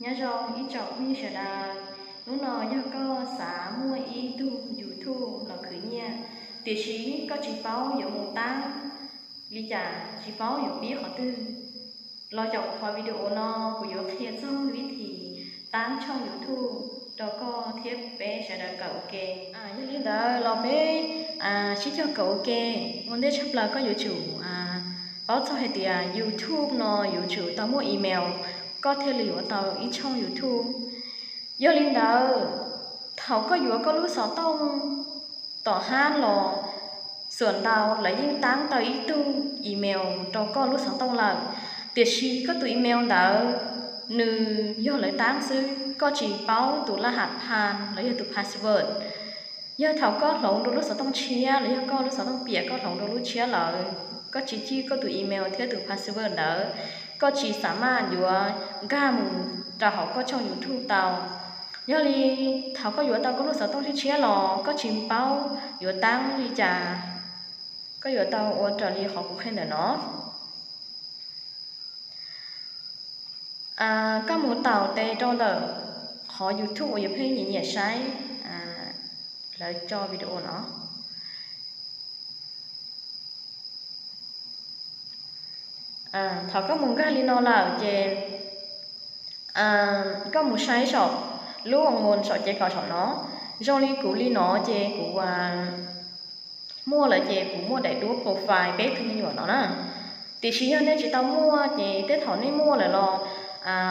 Nyob zoo ib tsoom phooj ywg sawv daws, hnub no yog koj xav muaj ib tug YouTube los khwv nyiaj, tiam sis koj tsis paub yuav mus tab li cas, tsis paub yuav pib qhov twg, los caum qhov video no, kuv yuav qhia txog vib thim tab tshooj YouTube rau koj thiab peb sawv daws kawm ua ke. Yog li ntawd los peb sib cog kawm ua ke. Ua ntej tshaj plaws koj yuav tsum paub txog hais tias YouTube no yuav tsum tau muaj email, koj thiaj li yuav tau ib tshooj YouTube. Yog li ntawd, thaum koj yuav koj lub xov tooj tom hab los, xuam ntau lawv yeej tab tau ib tug email rau koj lub xov tooj lawm, tiam sis koj tus email ntawd nws yog lawv tab xwb, koj tsis paub tus laj has phan los yog tus password. Yog thaum koj hloov rau lub xov tooj tshiab los yog koj lub xov tooj piam koj hloov rau lub tshiab lawm, koj tsis cim koj tus email thiab tus password ntawd, koj tsis xav maj yuav nkag mus rau hauv koj tshooj YouTube tau. Yog li thaum koj yuav tau koj lub xov tooj tshiab tshiab los koj tsis paub yuav tab li cas, koj yuav tau ua raws li qhov kuv qhia ntawm no. Koj mus taus tes rau ntawm qhov YouTube uas yus pheej nyiam nyiam saib, lawv tso video no. Thaum koj mus nkag li no lawm ces koj mus saib saum lub mus saum ces kom saum no. Zoo li kuv li no ces kuv muaj lawm ces kuv muaj daim duab profile peb tug me nyuam no na. Tiam sis yog nej tsis tau muaj ces tej thaum nej muaj lawm los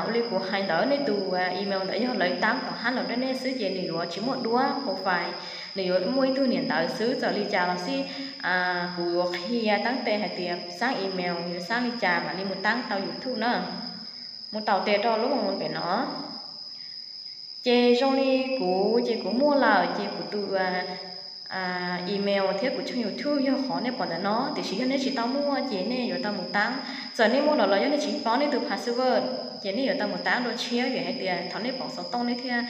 ua li kuv hais ntawd, nej tus email ntawd yog lawv tab tom hab los rau nej xwb ces nws yuav tsis muaj duab profile, nws yuav muaj ib tug niam ntawv xwb. Txawm li cas los xij, kuv yuav qhia tab tes hais tias xab email yuav xab li cas mam li mus tab tau YouTube na. Mus taus tes rau lub mus pem no. Ces zoo li kuv ces kuv muaj lawm ces kuv tus email thiab kuv tshooj YouTube yog qhov nej pom ntawm no, tiam sis yog nej tsis tau muaj ces nej yuav tau mus tab. Txawm nej muaj lawm los yog nej tsis paub nej tus password ces nej yuav tau mus tab dua tshiab, vim hais tias thaum nej pauv xov tooj nej thiaj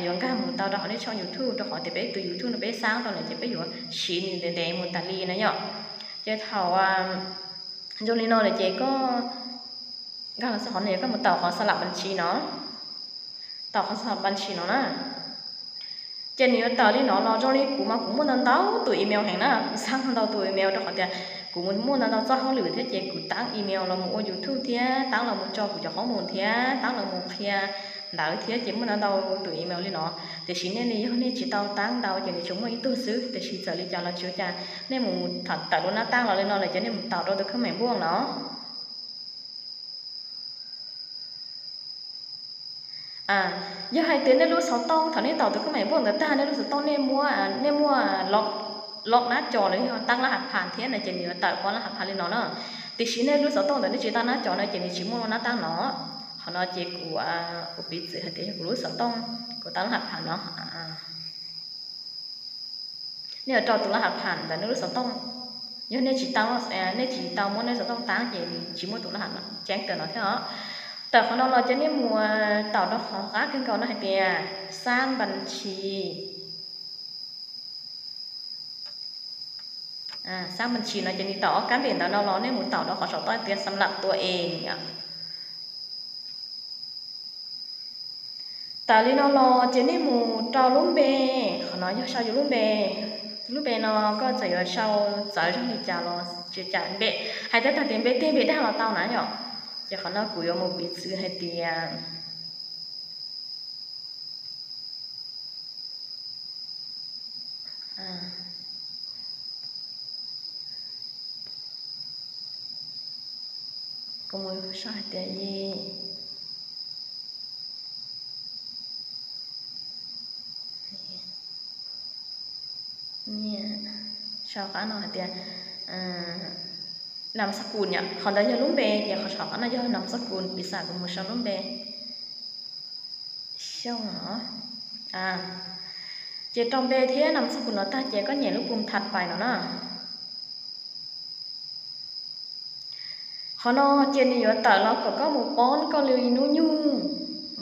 yuav nkag mus tau rau hauv nej tshooj YouTube, rau qhov tias peb tus YouTube no peb xab tau lawm ces peb yuav siv nws ntev ntev mus tas li na yom. Ces thaum zoo li no lawm ces koj nkag los txog qhov no, koj mus taus qhov xa lam npas ntsis no, taus qhov xa lam npas ntsis no na. Ces nws yuav tawm li no los, zoo li kuv mas kuv muaj ntau ntau tus email heev na, kuv xab ntau tus email rau qhov tias kuv muaj ntau ntau txoj hauj lwm thiab ces kuv tab email los mus ua YouTube thiab tab los mus tso kuv cov qhob mus thiab tab los mus qhia ntawv thiab ces muaj ntau ntau tus email li no. Tiam sis nej li yog nej tsis tau tab ntau ces nws tsuas muaj ib tug xwb, tiam sis txawm li cas los tsis ua cas, nej mus tawm dua nab tab los li no lawm ces nej mus taus rau tus khab mais npuaj no. Yog hais tias nej lub xov tooj thaum nej taus tus khab mais npuaj ntawd tag, nej lub xov tooj nej muaj, nej muaj log nab co los yog tab laj has phas thiab no ces nws yuav tawm pab laj has phas li no na. Tiam sis nej lub xov tooj ntawd nej tsis tab nab co no ces nws tsis muaj nab tab no. Qhov no ces kuv, kuv piv txwv hais tias yog kuv lub xov tooj, kuv tab laj has phas no. Nej yuav rau tus laj has phas ntawm nej lub xov tooj. Yog nej tsis tau, nej tsis tau muab nej xov tooj tab ces nws tsis muaj tus laj has ceeb tawm no thiab os. Tawm qhov no los ces nej mus taus rau qhov qab kawg nkaus no hais tias xab npas ntsis. Xab npas ntsis no ces nws tawm ob kab npem ntawd no los nej mus taus rau qhov saum toj tias xam lam tua es yom. Tawm li no los ces nej mus rau lub npe, qhov no yog sau yus lub npe. Lub npe no koj txawm yuav sau txawv zog li cas los tsis ua cas, npe, hais tias tag tias npe teg npe dag los tau na yom. Ces qhov no kuv yuav mus piv txwv hais tias kuv mus sau hais tias Yi, sau qab no hais tias Nam Xab Kus yom, qhov ntawd yog lub npe ces qhov saum qab no yog Nam Xab Kus, piv xam kuv mus sau lub npe Xyooj no. Ces rau npe thiab Nam Xab Kus no tag ces koj nyem lub pum thas pais no na. Qhov no ces nws yuav tawm los kom koj mus poob koj li hnub nyoog,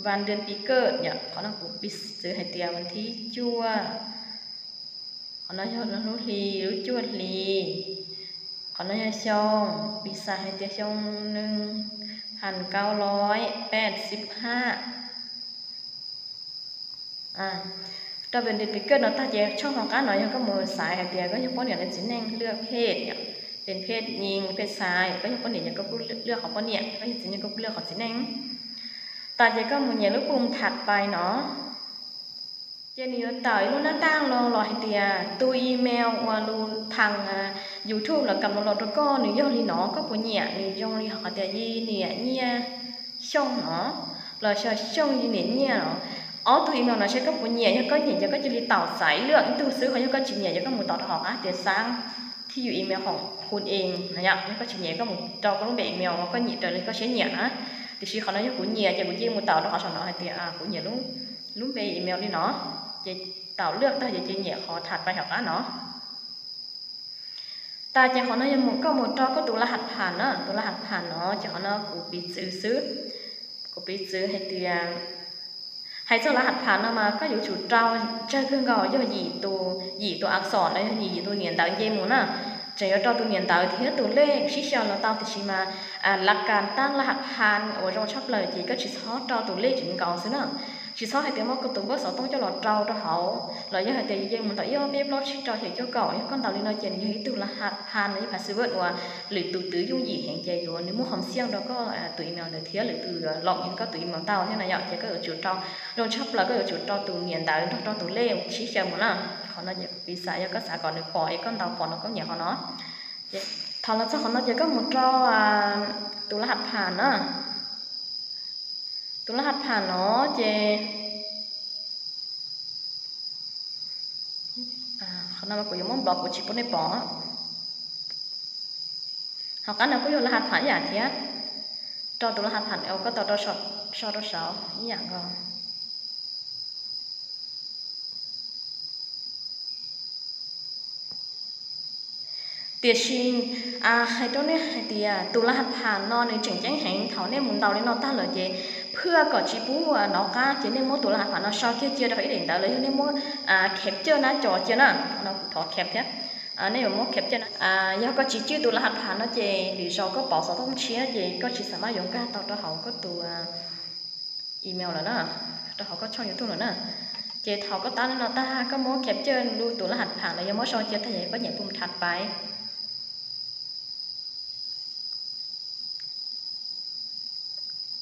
vas das pis kawj yom. Qhov no kuv piv txwv hais tias vas thib cuaj, qhov no yog hnub hli, lub cuaj hli, qhov no yog xyoo, piv xam hais tias xyoo neeg phas kau loib peb xib haj. Rau pem pem kawj no tag ces tshooj hauv qab no yog koj mus xaiv hais tias koj yog poj niam los txiv neej, lwaj phej, pem phej nyij phej xais, koj yog poj niam ces koj kuj lwaj qhov poj niam, koj yog txiv neej koj kuj lwaj qhov txiv neej. Tas ces koj mus nyem lub pum thas pais no. Ces nws yuav tawm ib lub nab taj los los hais tias tus email uas lus thaas YouTube los kam los los rau koj nws yog li no, koj puas nyiam? Nws zoo li hais tias Yi Niam Nyiaj Xyooj no, los xyov Xyooj Yi Niam Nyiaj no. Ob tug email no seb koj puas nyiam, yog koj nyiam ces koj cia li taus xaiv lwaj ib tug xwb, ho yog koj tsis nyiam ces koj mus taus rau hauv qab tias xav thij yus email hoom hun ees no yom. Yog koj tsis nyiam koj mus rau koj lub npe email uas koj nyiam raws li koj siab nyiam na. Tiam sis qhov no yog kuv nyiam ces kuv cia li mus taus rau qhov saum no hais tias kuv nyiam lub npe email li no, ces taus lwaj tag ces cia li nyem qhov thas pais hauv qab no. Tas ces qhov no yog mus koj mus rau koj tus la has phas na, tus la has phas no ces qhov no kuv piv txwv xwb. Kuv piv txwv hais tias, hais txog la has phas no mas koj yuav tsum rau tsawg kawg nkaus yog yim tus, yim tus a xom los yog yim tus niam ntawv nce mus na. Tseem yuav rau tus niam ntawv thiab tus lej sib xyaw los tau, tiam sis mas la kas tab la has phas uas zoo tshaj plaws ces koj tsis txhob rau tus lej tseem nkaus xwb na. Tsis txhob hais tias muab koj tus npawb xov tooj coj los rau rau hauv, los yog hais tias yus yeej mus ntawm ib ob peb plaub tsib rau xya cuaj kaum, yog koj ntaus li no ces nws yog ib tug la has phas los yog password uas lwm tus twv yooj yim heev ces yuav nws muaj qhov xiaj rau koj tus email ntawd thiab lwm tus yuav loom koj tus email tau thiab na yom. Ces koj yuav tsum rau, zoo tshaj plaws koj yuav tsum rau tus niam ntawv nrog rau tus lej sib xyaw mus na. Qhov no ces piv xam yog koj xav kom nws pom es koj ntaus pom no koj nyiam qhov no. Thaum los txog qhov no ces koj mus rau tus la has phas na. Tus la has phas no ces, qhov no kuv yuav muab nplov kuv tsis pub nej pom. Hauv qab no kuj yog la has phas ib yam thiab, rau tus la has phas uas koj tau rau, sau rau saud ib yam nkaus. Tiam sis hais rau nej hais tias tus la has phas no nws tseem ceeb heev, thaum nej mus ntaus li no tag lawm ces phwj kom tsis pub nov qab ces nej muab tus la has phas no sau kiag cia rau ib daim ntawv los yog nej muab capture na, coj cia na, no kuv thov cap thiab. Nej yuav muab capture na. Yog koj tsis cwj tus la has phas no ces lwm zaus koj pauv xov tooj tshiab ces koj tsis xav maj yuav nkag tau rau hauv koj tus email lawm na, rau hauv koj tshooj YouTube lawm na. Ces thaum koj tab li no tag koj muab capture lub tus la has phas los yog muab sau cia tag ces koj nyem pum thas pais.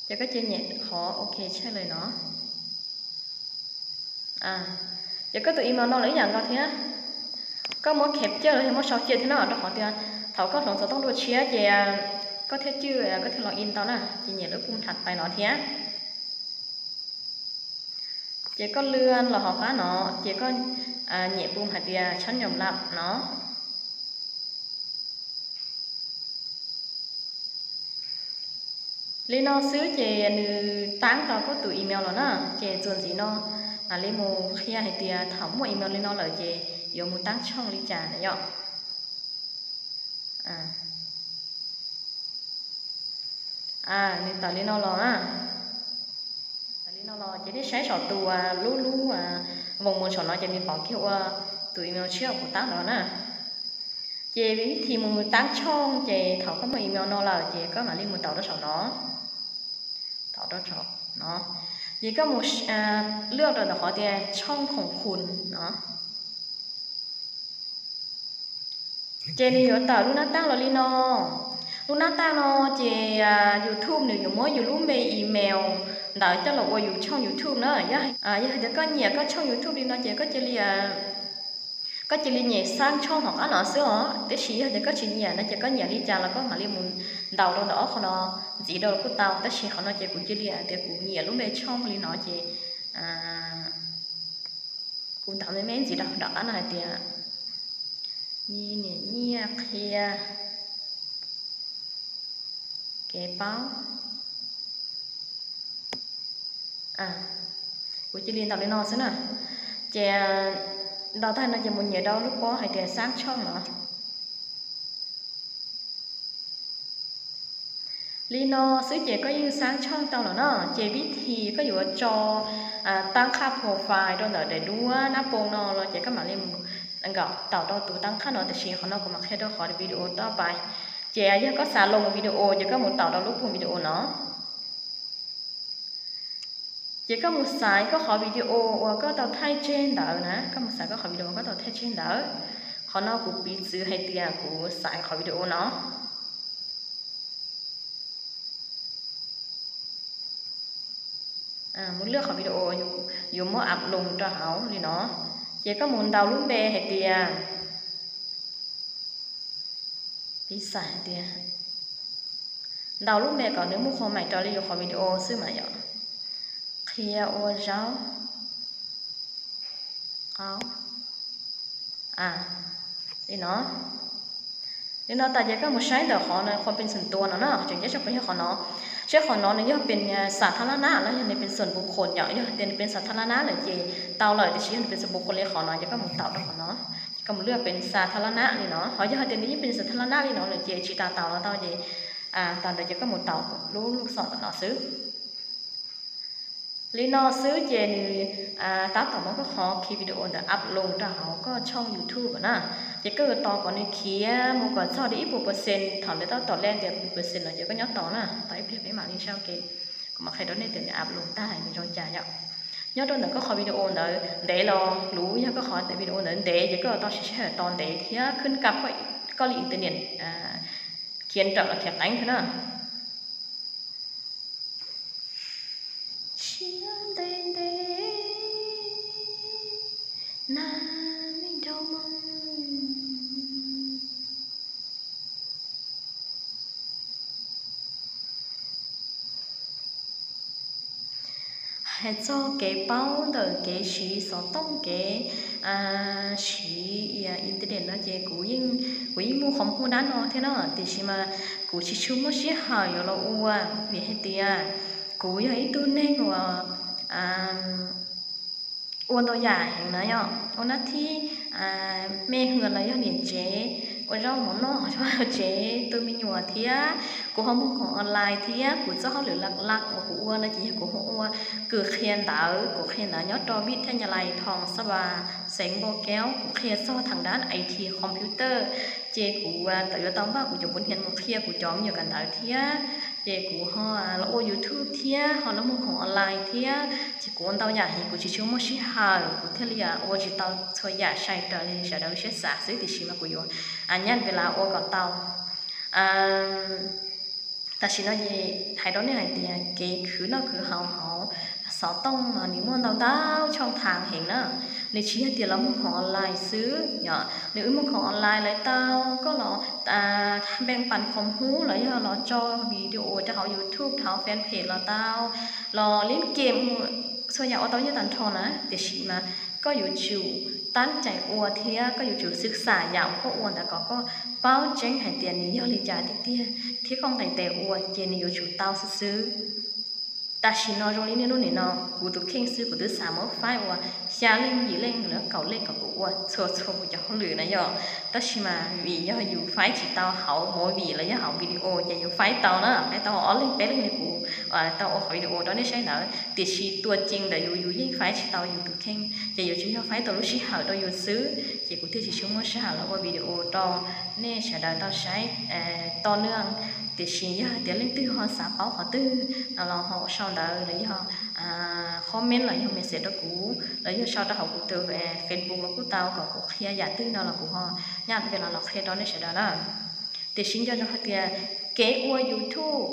Ces koj cia nyem qhov ok tshaij lawm no. Ces koj tus email no los ib yam nkaus thiab. Koj muab capture los yog muab sau cia thiab no, rau qhov tias thaum koj hloov xov tooj dua tshiab ces koj thiaj cwj, koj thiaj log in tau na, ces nyem lub pum thas pais no thiab. Ces koj lwaj los hauv qab no, ces koj nyem pum hais tias tshab nyom lab no. Li no xwb ces nws taab tau koj tus email los na. Ces txuas ntxiv no mam li mus qhia hais tias thaum muaj email li no lawm ces yuav mus taab tshooj li cas na yom. Nws tawm li no los na. Tawm li no los ces nej saib saum tus lub lub voos mus saum no ces nws pom kiag ua tus email tshiab kuv taab los na. Ces vib thi mus taab tshooj ces thaum koj muaj email no lawm ces koj mam li mus taus rau saum no. Thaum rau saum no ces koj mus lwaj rau ntawm qhov tias tshooj khoom khun no. Ces nws yuav tawm lub nab taj los li no. Lub nab taj no ces YouTube nws yuav muab yus lub npe email ntawd coj los ua yus tshooj YouTube na. Yog hais tias koj nyiam koj tshooj YouTube li no ces koj cia li, koj cia li nyem xaab tshooj hauv qab no xwb os. Tab sis yog tias koj tsis nyiam no ces koj nyiam li cas los koj mam li mus ntaus rau ntawm ob qho no ntxiv rau los kuj tau. Tab sis qhov no ces kuv cia li hais tias kuv nyiam lub npe tshooj li no ces kuv ntaus me me ntxiv rau nram qab no hais tias Yi Niam Nyiaj qhia kev paub. Kuv cia li ntaus li no xwb na. Ces ntaus tag no ces mus nyem rau lub pob hais tias xaab tshooj no. Li no xwb ces koj yeej xaab tshooj tau lawm na. Ces vib thi koj yuav tso taab qhaj profile rau ntawm daim duab nab poo no los ces koj mam li mus nkaum tawm rau tus taab qhaj no. Tab sis qhov no kuv mam qhia rau qhov video toj pais. Ces yog koj xav los video ces koj mus tawm rau lub pum video no. Ces koj mus xaiv koj qhov video uas koj tau thaij tseg ntawd na, koj mus xaiv koj qhov video uas koj tau thaij tseg ntawd. Qhov no kuv piv txwv hais tias kuv xaiv qhov video no. Mus lwaj qhov video yuav muab upload rau hauv li no. Ces koj mus ntaus lub npe hais tias, piv xam hais tias, ntaus lub npe kom nws muaj qhov maim raws li yus qhov video xwb mas yom. Qhia ua zaub qaub. Li no. Li no tas ces koj mus saib ntawm qhov no, qhov pes xum tua no na, tseem ceeb tshaj plaws yog qhov no. Seb qhov no nws yog pes xas tha la na los yog nws pes xum bu qhuas yom. Yog tias nws pes xas tha la na lawm ces tau lawm, tiam sis yog nws pes xum bu qhuas li qhov no ces koj mus taus rau qhov no. Ces koj mus lwaj pes xas tha la na li no, ho yog hais tias nws yeej pes xas tha la na li no lawm ces tsis tas taus los tau ces, tas ntawd ces koj mus taus lub lub xom ntawm no xwb. Li no xwb ces nws tab tom muab koj qhov khi video ntawd upload rau hauv koj tshooj YouTube na. Ces koj yuav tos kom nws khiav mus kom txog li ib puas percent, thaum ntawd tab tom lej tias percent no ces koj nyob tos na, tos ib pliag peb mam li saib ua ke. Kuv mam qhia rau nej tias nws upload tag nws zoo cas yom. Nyob rau ntawm koj qhov video ntawd ntev los luv, yog koj qhov video ntawd ntev ces koj yuav tau siv sij hawm tos ntev thiab khwb kab koj li internet khiav nrawm los khiav qeeb thiab na. Tshiab ntev ntev, nag me nraug moog. Hais txog kev paub ntawm kev siv xov tooj, kev siv internet no ces kuv yeej, kuv yeej muaj qhov muag dab no thiab no, tiam sis mas kuv tsis tshua muaj sij hawm yuav los ua, vim hais tias kuv yog ib tug neeg uas ua ntau yam heev na yom, ua nab thib, me hwm los yog niam tsev, ua zaub mov noj, tsev, tu me nyuam thiab kuv ho muag khoom online thiab kuv txoj hauj lwm laj laj uas kuv ua no ces yog kuv ho ua kws qhia ntawv, kuv qhia ntawv nyob rau vib thaj nyab lais Thoo Xab Vas, xeev Npau Keub, kuv qhia txog thaj dab I T computer, ces kuv tawm yuav tau npaj kuv cov kuv niam mus qhia kuv cov me nyuam kawm ntawv thiab, ces kuv ho los ua YouTube thiab ho los muag khoom online thiab, ces kuv ua ntau yam heev kuv tsis tshua muaj sij hawm kuv thiaj li ua tsis tau txhua yam sai raws li sawv daws siab xav xwb, tiam sis mas kuv yuav nyaj npe las ua kom tau. Tam sim no ces hais rau nej hais tias kev khwv noj khwv haus hauv xov tooj mas nws muaj ntau ntau tshooj thav heev na. Nws tsis yog tias los muag khoom online xwb yom, nws wb muag khoom online lawv tau, koj los npeej pas khoom hub los yog los tso video rau hauv YouTube, hauv fanpage los tau, los lib kem, txhua yam ua tau yeej tag nrho na, tiam sis mas koj yuav tsum tab cai ua thiab koj yuav tsum xwb xam yam uas koj ua ntawd kom koj paub tseeb hais tias nws yog li cas tiag tiag thiab koj nqis tes ua ces nws yuav tsum tau xwb xwb. Tam sim no zoo li niaj hnub nim no kuv tus kheej xwb kuv twb xav muab faib ua xya leej yim leej lawm kaum leej kom kuv ua txhua txhua kuv cov hauj lwm na yom. Tab sis mas vim yog yus faib tsis tau hauv movie los yog hauv video ces yus faib tau na, faib tau ob leeg peb leeg li kuv tau ua qhov video rau nej saib ntawd, tiam sis tua cees ntawm yus yus yeej faib tsis tau yus tus kheej ces yuav tsum yog faib tau lub sij hawm rau yus xwb, ces kuv thiaj tsis tshua muaj sij hawm los ua video rau nej sawv daws tau saib to neeg. Tiam sis yog hais tias leej twg ho xav paub qhov twg no los ho sau ntawv los yog comment los yog message rau kuv los yog sau rau hauv kuv tus Facebook los kuj tau kom kuv qhia yam twg no los kuv ho nyaj npe los los qhia rau nej sawv daws na. Tiam sis nco ntsoov hais tias kev ua YouTube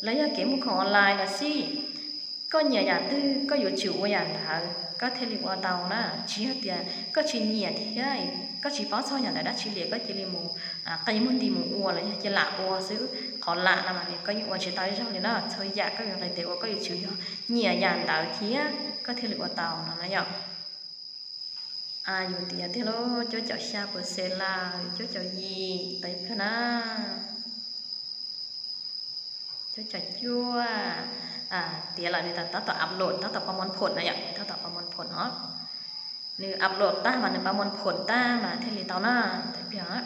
los yog kev muag khoom online los xij, koj nyiam yam twg koj yuav tsum ua yam ntawd koj thiaj li ua tau na. Tsis yog tias koj tsis nyiam thiab koj tsis paub txog yam ntawd dab tsi li koj cia li mus qi muag nti mus ua los yog cia lam ua xwb. Qhov lam no mas koj yeej ua tsis tau ib zaug li na. Txhua yam koj yuav nqis tes ua koj yuav tsum yog nyiam yam ntawd thiab koj thiaj li ua tau no na yom. Yus tias tiag lauj, cuaj caum xya percent lawm, cuaj caum yim tais plawg na. Cuaj caum cuaj, tiav lawm nws tab tom upload, tab tom pab muab phoom na yom, tab tom pab muab phoom os. Nws upload tag mas nws pab muab phoom tag mas thiaj li tau na, tais plawg.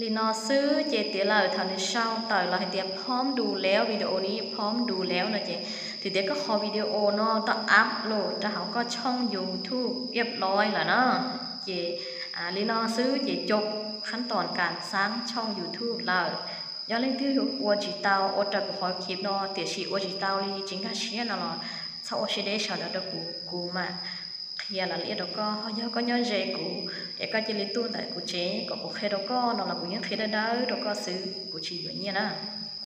Li no xwb ces tiav lawm, thaum nws sau tawm los hais tias พร้อมดูแล้ว, videoนี้พร้อมดูแล้ว no ces tiav tias koj qhov video no tau upload rau hauv koj tshooj YouTube เรียบร้อย lawm na. Ces li no xwb ces จบขั้นตอนการสร้างช่อง YouTube lawm. Yog leej twg ua tsis tau, ua raws kuv qhov clip no tiam sis ua tsis tau li tsis nkag siab no los txhob ua siab deb, sau ntawv rau kuv, kuv mam qhia lawv li rau koj. Yog koj nyob ze kuv es koj cia li tuaj ntawm kuv tsev kom kuv qhia rau koj no los kuv yeej qhia dawb dawb rau koj xwb, kuv tsis yuav nyiaj na.